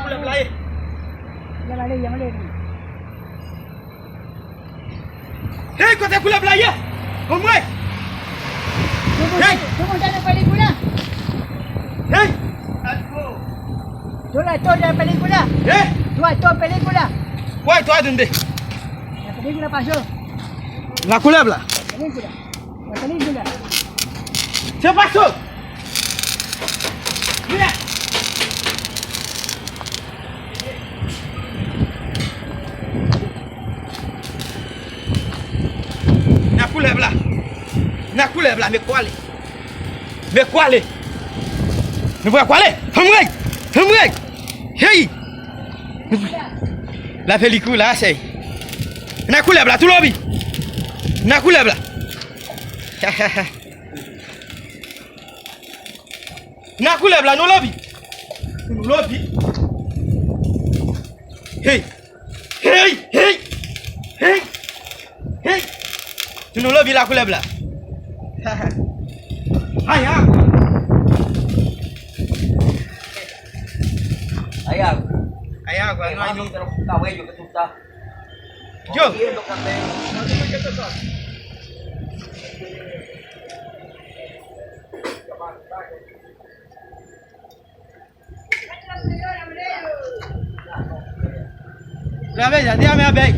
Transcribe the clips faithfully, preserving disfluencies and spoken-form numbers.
Koulèv la ye. Koulèv la ye, anlè li. Hey, kote koulèv la ye? Anmwey! Hey! Hey! Hey! Hey! La koulèv la. Se pa sa. Nan koulèv la. Nan koulèv la, men kwale. Men kwale. Nou pral kwale. Anmwey! Anmwey! Hey! La pelikou la, sey. Nan koulèv la, tou lobi. Nan koulèv la. Nan koulèv la, nou lobi. Nou lobi. Hey! Hey! Hey! Hey! Hey! Nou lobi la koulèv la. Aya! Aya! Aya, gwa, nou ay nou. Yo! Labèy la, di ame abèy.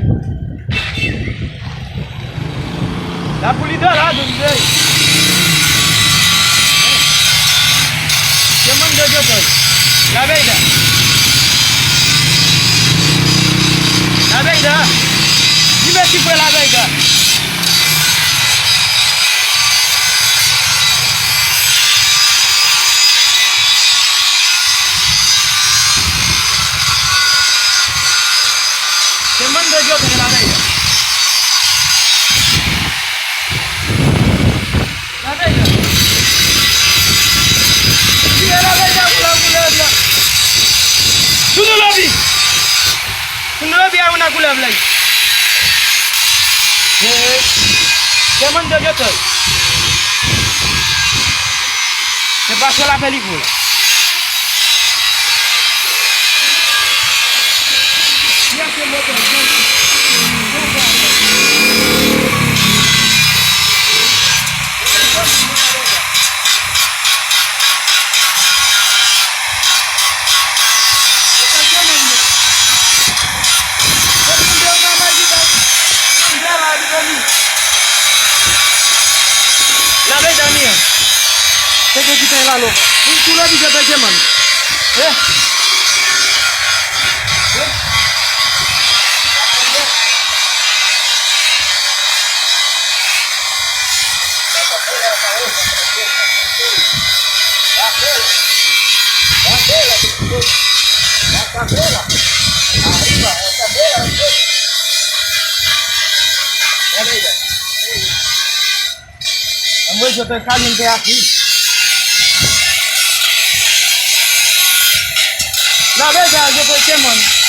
La pou li do la, doum de. Se moun de Dyotoy. Labèy la. Labèy la. Li meti fre labèy la. Se moun de Dyotoy la, labèy la. Labèy la. Ki e labèy la pou la koulèv la. Tounen lobi. Tounen lobi a ou nan koulèv la. Se moun de Dyotoy. Se pa sou la pelikou la. Labèy dènye an. Se gen ki fè lalo. Pou tou lè di gen Benjamin. Eh. Anmwey, je te kalin te afi. Labèy la, je te kemon.